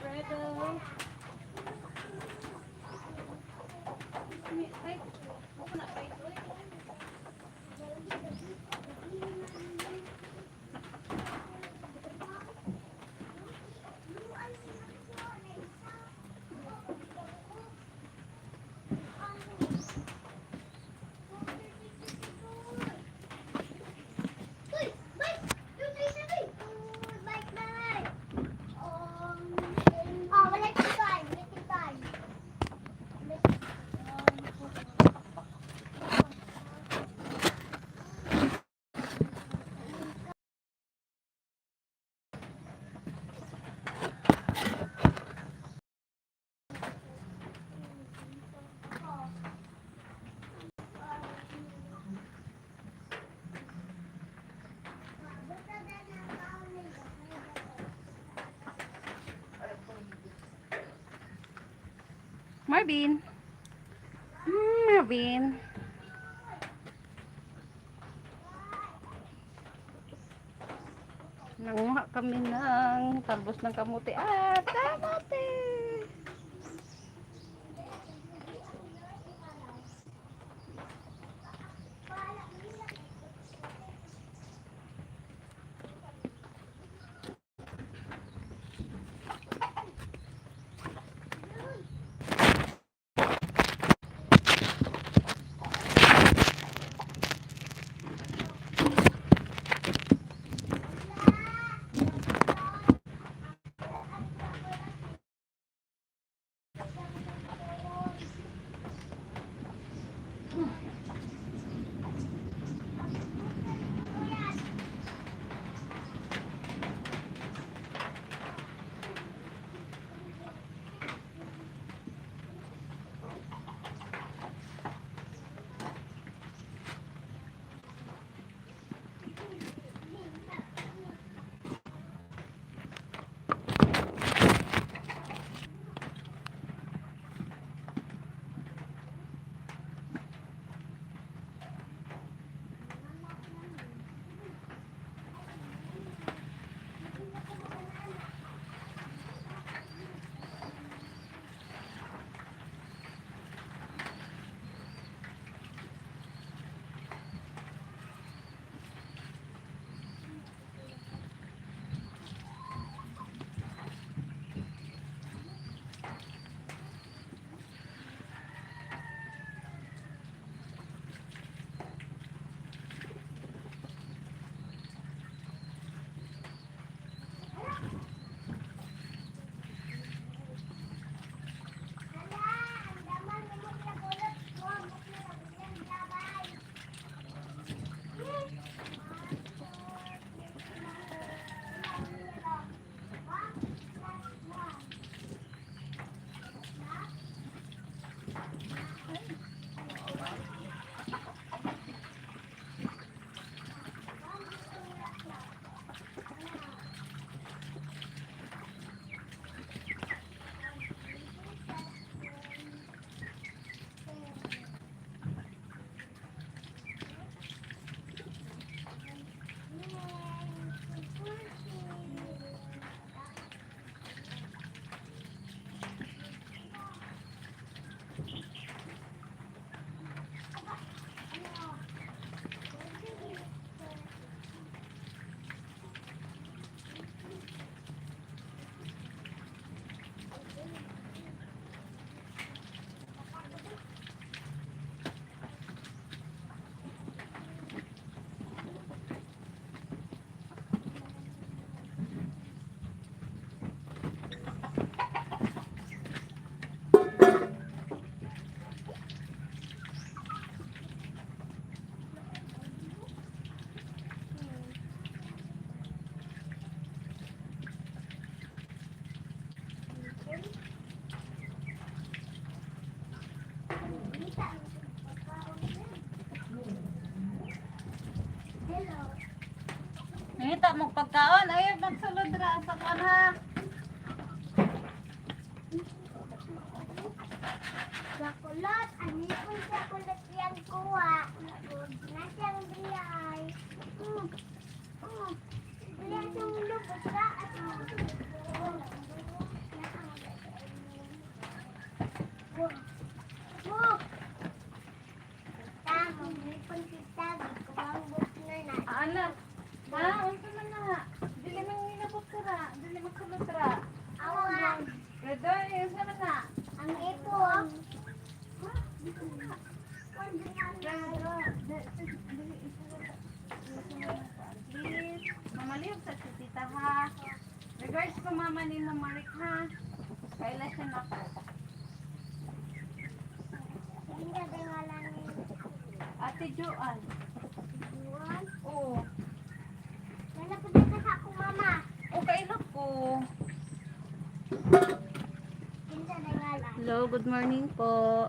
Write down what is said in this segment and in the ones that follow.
Fredo. Ay, wala pa ito. Uy, bike! 2, 3, 7! Bike, bike! Oh, electric time, electric time. Marvin. Marvin. Nanguha kami ng talbos ng kamote at kamote. Manguha mo pagkaon. Ay, magsulod ra sa kuan ha. Sakulot, ano yung sakulot yang kuha? Na siyang biyay. Biyay siyang lubot ka at Tama, may kita, kumangbok na na. Ana. Ha, unsa man na? Dili man nilabot ka ra. Dili magsulod ra. Awan, Redoy, unsa man na? ang ipon. Please, mamalihok sa si tita ha. Regards ko mama ni Marik ha. Kaila siya nako. Hindi na lang Ate Joan. Juan. Oo. Wala po dito sa akong mama. O kaila ko. Hindi na lang. Hello, good morning po.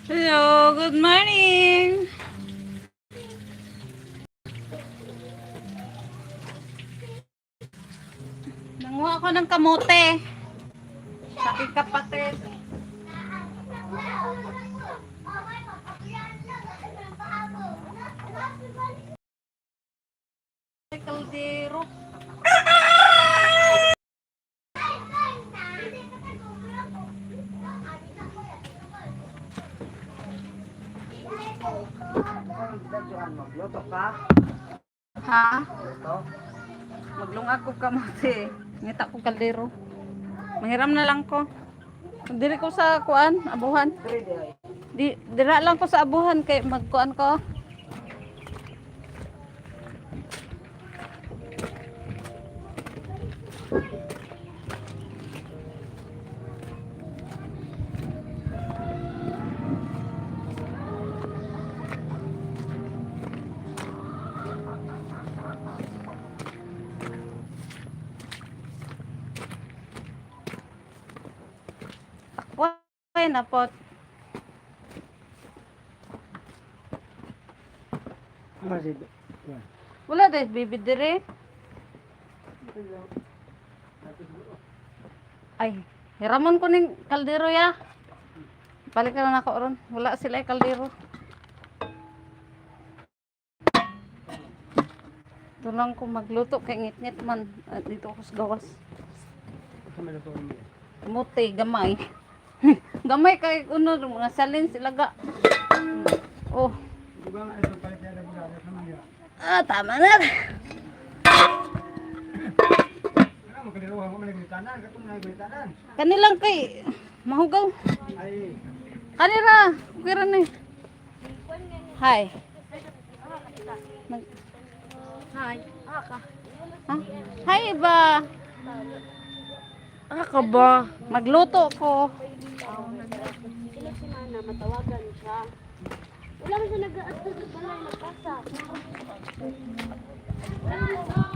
Hello, good morning. Nanguha ako ng kamote. Sa aking kapatid. Kaldero. Magluto ka? Ha? Luto? Maglungag ko kamote. Ngita ko kaldero. Manghiram na lang ko. Diri ko sa kuan, abuhan. Diri di ay. Di dira lang ko sa abuhan kay magkuan ko. Takpoy na pot. Ano si? Wala dahil bibi dire. Ay, hiramon ko ning kaldero ya. Balik na lang ako ron. Wala sila ay kaldero. Ito lang ko magluto kay ngit-ngit man. Ah, dito ako sa gawas. Muti, gamay. Gamay kay uno mga salin sila ga. Oh. Ah, tama na. Kanilang kay mahugaw. Kanira, kira ni. Hi. Nag Hi. Aka. Ha? Hi, Iba. Aka ba? Magluto ko. Sila si Mana, matawagan siya. Wala man siya nag-aadto sa balay, nagpasa. Wala man.